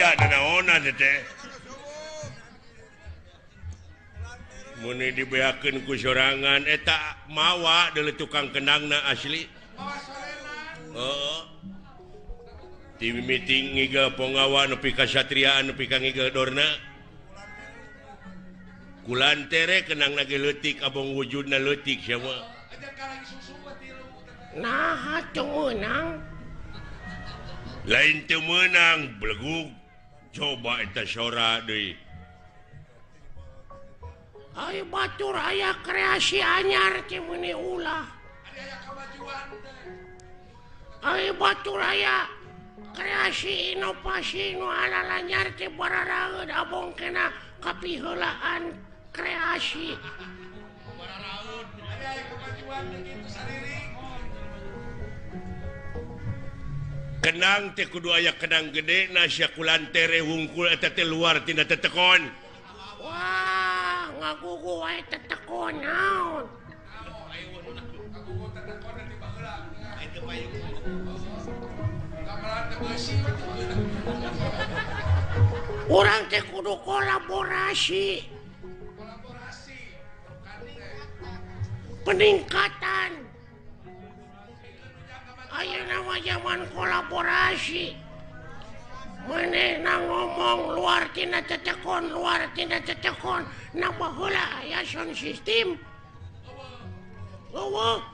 Aya nanaonan teh. Mun dibeakeun ku sorangan eta mawa deuleu tukang kendangna asli. Heeh. Ti mimiti ngigel ponggawa nepi ka satriaan nepi ka ngigel dorna. Kulantere kendangna ge leutik abong wujudna leutik sia mah. Nah, teu meunang. Lain teu meunang belegug. Coba eta sora deui. Ai batur aya kreasi anyar teh meuni ulah. Ai batur aya kreasi inovasi nu alalanyar teh bararaeud abong kena kapiheulaan kreasi. Bararaeud aya kemajuan kitu sariring. Kenang teh kudu aya kenang gede na sia kulantere wungkul eta teh luar tina tetekon. Wah, ngagugu wae tetekon naon. Urang teh kudu kolaborasi. Peningkatan. Ayeuna mah zaman kolaborasi. Manehna ngomong luar tina tetekon, luar tina tetekon, na baheula aya sound system. Eueuh.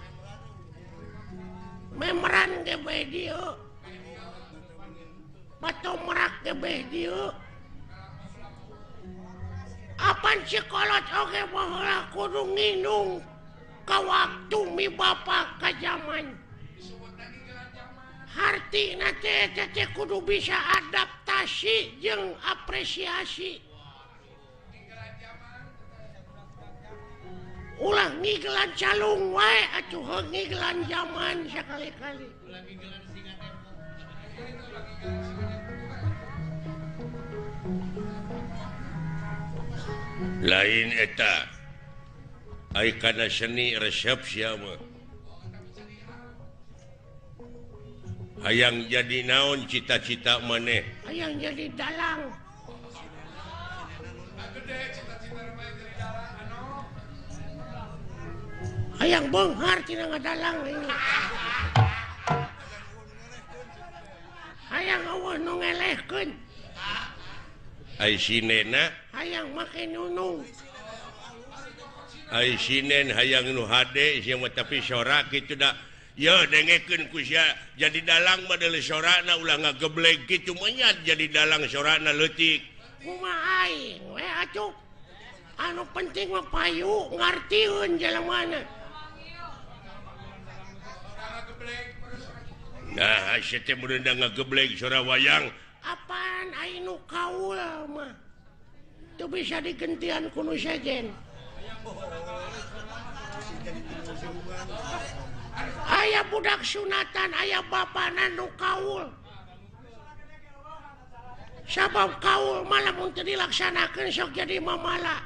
Memeran ge bae dieu. Patomrak ge bae dieu. Apan si kolot oge baheula kudu nginung ka waktu mi bapa ka zaman. Hartina teh teh kudu bisa adaptasi jeung apresiasi. Ulah ngigelan calung wae atuh heuh ngigelan zaman sakali-kali. Lain eta. Ai kana seni resep sia mah. Hayang jadi naon cita-cita maneh? Hayang jadi dalang. Hayang beunghar tina ngadalang ini. Hayang eueuh nu ngelehkeun. Ai sinena? Hayang make nunung. Ai sinen hayang nu hade sia mah tapi sora kitu da. Yo dengekeun ku sia jadi dalang mah deuleu sorana ulah ngageblek kitu menyat jadi dalang sorana leutik. Kumaha aing we atuh. Anu penting mah payu ngartieun jelemana. Nah, sia teh mun ngageblek sora wayang. Apaan aing nu kaul mah. Teu bisa digentian ku nu sejen. Aya budak sunatan, aya bapana nu kaul. Sabab kaul malah mun teu dilaksanakeun sok jadi mamala.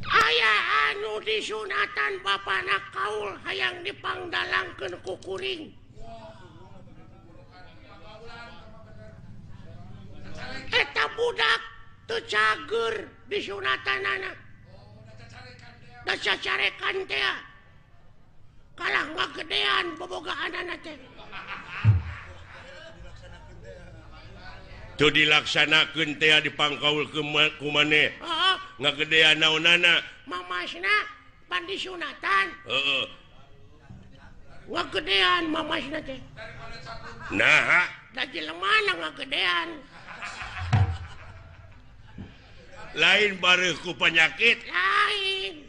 Aya anu disunatan bapana kaul hayang dipangdalangkeun ku kuring. Eta budak teu cager disunatanana. Da cacarekan teh kalah ngagedean bobogaanana teh. Teu dilaksanakeun teh dipangkaul ku maneh. Heeh. Ngagedean naonana? Mamasna pan disunatan. Heeh. Ngagedean mamasna teh. Naha? Da jelemana ngagedean. Lain bareuh ku penyakit. Lain.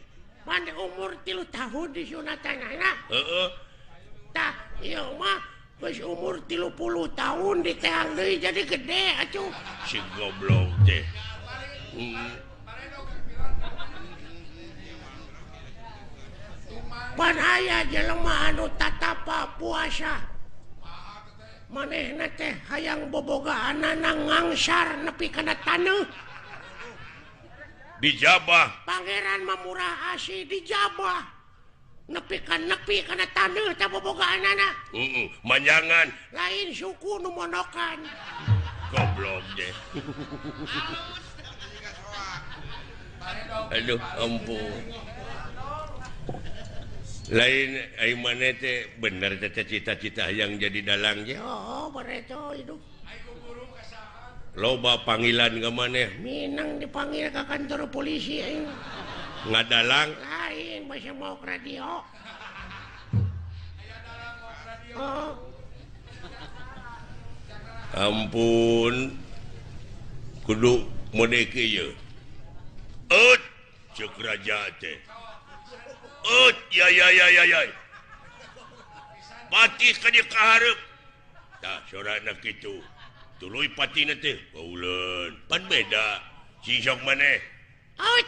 Pan umur 3 tahun disunatanana. Heeh. Tah ieu mah geus umur 30 tahun diteang deui jadi gede atuh. Si goblok teh. Pan aya jelema anu tatapa puasa. Manehna teh hayang bobogaanana ngangsar nepi kana taneuh. Dijabah. Pangeran mah murah asih dijabah. Nepi ka nepi kana taneuh teh bobogaanana. Heeh, manjangan. Lain suku nu monokan. Goblok deh. Aduh, ampun. Lain ai maneh teh bener teh cita-cita yang jadi dalang ge. Oh, bareto hidup. Loba panggilan ka maneh. Minang dipanggil ka kantor polisi aing. Ngadalang lain masih mau ke radio. Oh. Ampun. Kudu mode kieu. Eut ceuk raja teh. Eut ya ya ya ya ya. Patih ka dieu ka hareup. Tah sorana kitu. Tuluy patina teh bauleun. Pan beda. Sing sok maneh. Eut.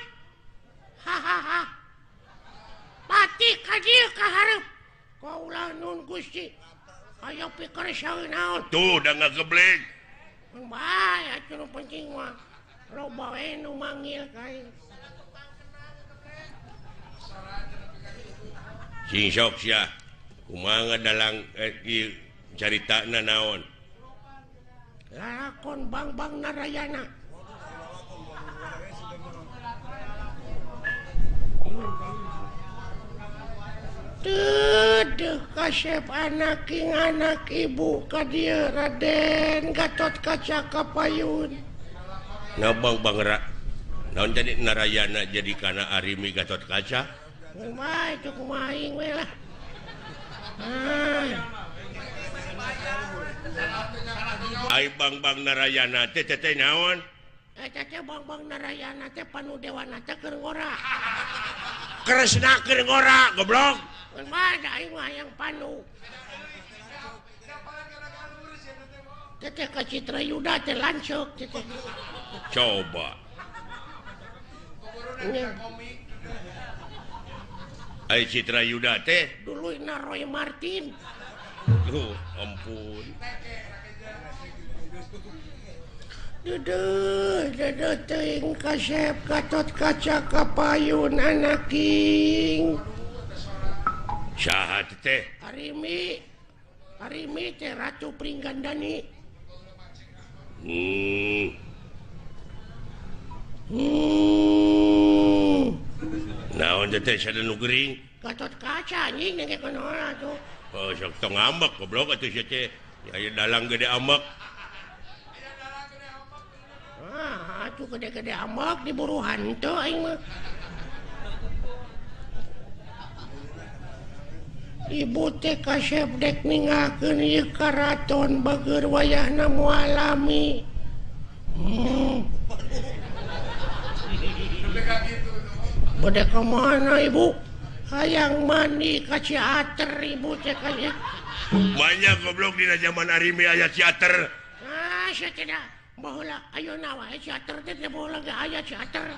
Ha ha ha. Patih ka dieu ka hareup. Kaula nun Gusti. Ayo pikir saeun naon. Tuh da ngagebleng. Bae atuh nu penting mah. Loba we nu manggil ka aing. Sing sok sia. Kumaha dalang ieu caritana naon? Lakon Bang-Bang Narayana. Dedeh kasep anak king anak ibu ka dieu Raden Gatot Kaca Kapayun. Ngabang Bang Ra. Naon jadi Narayana jadi kana Arimi Gatot Kaca? Kumaha itu kumaha aing we lah. Ah. Ai Bang-Bang Narayana teh teh naon? Eta teh Bang-Bang Narayana teh panu dewana teh keur ngora. Kresna keur ngora goblok. Kumaha da aing mah hayang panu. Teteh ka Citra Yuda teh lanceuk teteh. Coba. Ai Citra Yuda teh duluyna Roy Martin. Duh, ampun. Dedeh, dedeh teuing kasep Gatot Kaca Kapayun anak king. Saha teh? Arimi. Arimi teh Ratu Pringgandani. Naon teh sada nu gering? Gatot Kaca anjing nengke kunaon atuh. Oh, sok tong ambek goblok atuh sia teh. Aya dalang gede ambek. Ah, atuh gede-gede ambek diburu hantu aing mah. Ibu teh kasep dek ninggalkeun ieu karaton bageur wayahna moal lami. Bade ka mana ibu? Hayang mandi ka Ciater ibu teh ka. Banyak goblok dina zaman Arimi aya Ciater. Ah, sia tidak. Baheula ayeuna wae Ciater teh teh baheula ge aya Ciater.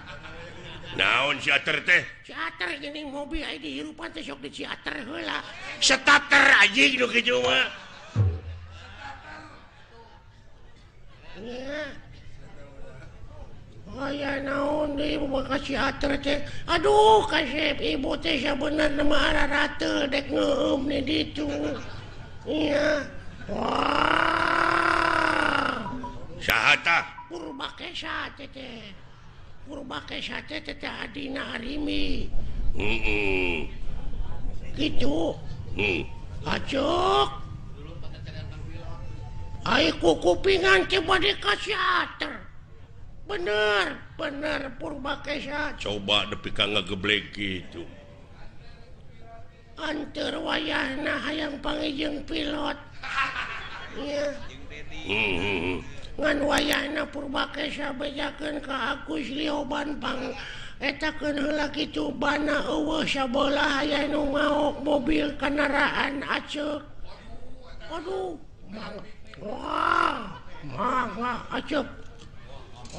Naon Ciater teh? Ciater geuning mobil aya dihirupan teh sok di Ciater heula. Starter anjing nu kitu mah. Nya. Aya naon deui ibu mah ka Ciater teh. Aduh kasep ibu teh sabenerna mah ararateul dek ngeueum di ditu. Iya. Wah. Saha tah? Purbakesa teh teh. Purbakesa teh teh adina Arimi. Heeh. Kitu. Acuk. Ai kukupingan teh bade ka Ciater. Bener, bener Purbakesa. Coba nepi ka ngageblek kitu. Anteur wayahna hayang panggih pilot. Iya. Ngan wayahna Purbakesa bejakeun ka Agus Lioban pang etakeun heula kitu bana eueuh sabelah aya nu maok mobil kendaraan aceuk. Aduh, mang. Wah, mangga aceuk.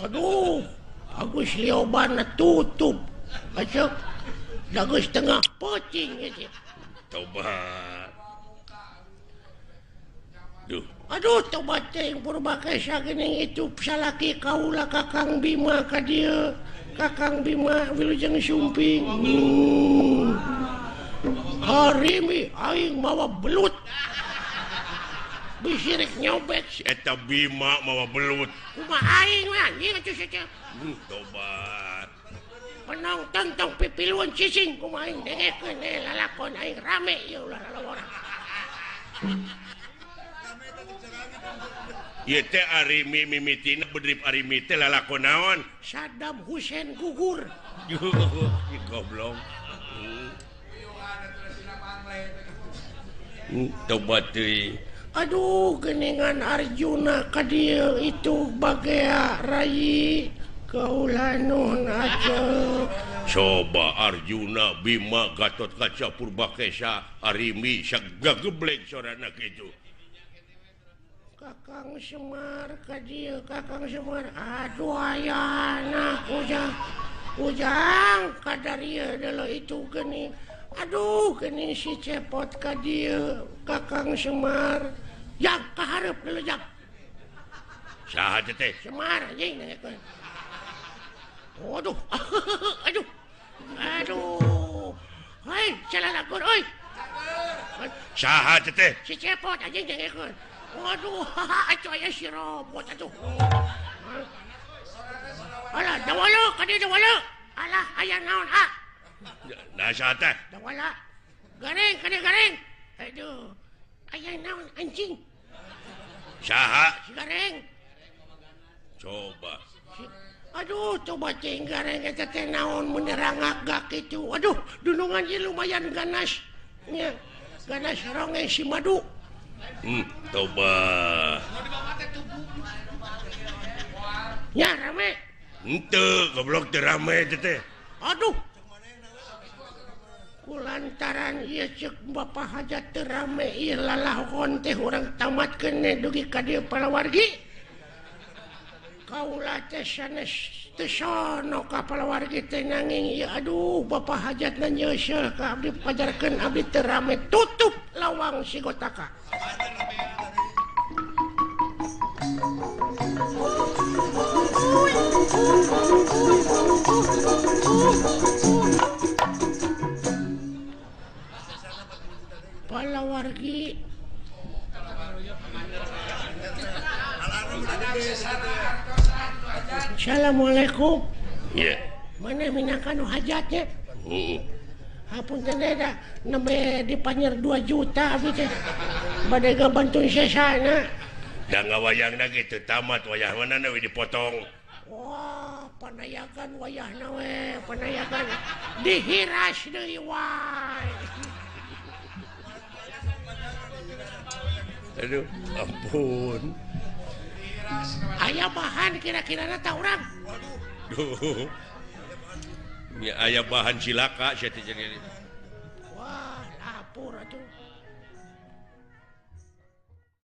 Aduh, Agus Lioban tutup. Aceuk. Dagus tengah peuting ieu. Tobat. Duh. Aduh, tobat teh Purbakesa geuning itu salaki kaula Kakang Bima ka dieu. Kakang Bima wilujeng sumping. Arimi aing mawa belut. Bisirik nyobet si eta Bima mawa belut. Kumaha aing mah anjing atuh sia. Tobat. Penonton tong pipiluan cicing kumaha aing dengekeun lalakon aing rame ieu ulah lalawara. Ieu teh Arimi mimitina bedrip Arimi teh lalakon naon? Saddam Hussein gugur. Goblok. Tobat deui. Aduh geningan Arjuna ka dieu itu bagea rai kaula nuhun aceu. Coba Arjuna Bima Gatotkaca Purbakesa Arimi sagageblek sorana kitu. Kakang Semar ka dieu Kakang Semar aduh ayana ujang ujang kadarieu deuleu itu geuning. Aduh geuning si Cepot ka dieu Kakang Semar. Jang kahareup deuleu jang. Saha teh? Semar anjing nanyakeun. Waduh. Aduh. Aduh. Hei, salalakon euy. Saha teh? Si Cepot anjing nanyakeun. Waduh, atuh aya si robot atuh. Alah, dawala ka dieu dawala. Alah, aya naon ah? Nah, saha teh? Dawala. Gareng ka dieu gareng. Aduh. Aya naon anjing? Saha? Si gareng. Coba. Aduh, coba cing gareng eta teh naon menerangak gak kitu. Aduh, dunungan ieu lumayan ganas. Nya, ganas rongeng si madu. Coba. Nya rame. Henteu, goblok teu rame teh teh. Aduh. Kulantaran ieu ceuk Bapak Hajat teu rame ieu lalakon teh urang tamatkeun dugi ka dieu palawargi. Kaula teh sanes teu sono ka palawargi teh nanging ieu aduh Bapak Hajatna nyeuseul ka abdi pajarkeun abdi teu rame tutup lawang sigotaka. Palawargi Assalamualaikum. Iya. Mana minangka nu hajatnya? Heeh. Hapunten da nembe dipanyer 2 juta abdi teh. Bade gabantuan sesana. Da ngawayangna ge teu tamat wayah mana we dipotong. Wah, panayakan wayahna we, panayakan dihiras deui wae. Aduh, ampun. Aya bahan kira-kirana ta urang. Duh. Nya aya bahan cilaka sia teh jadi. Wah, lapur atuh.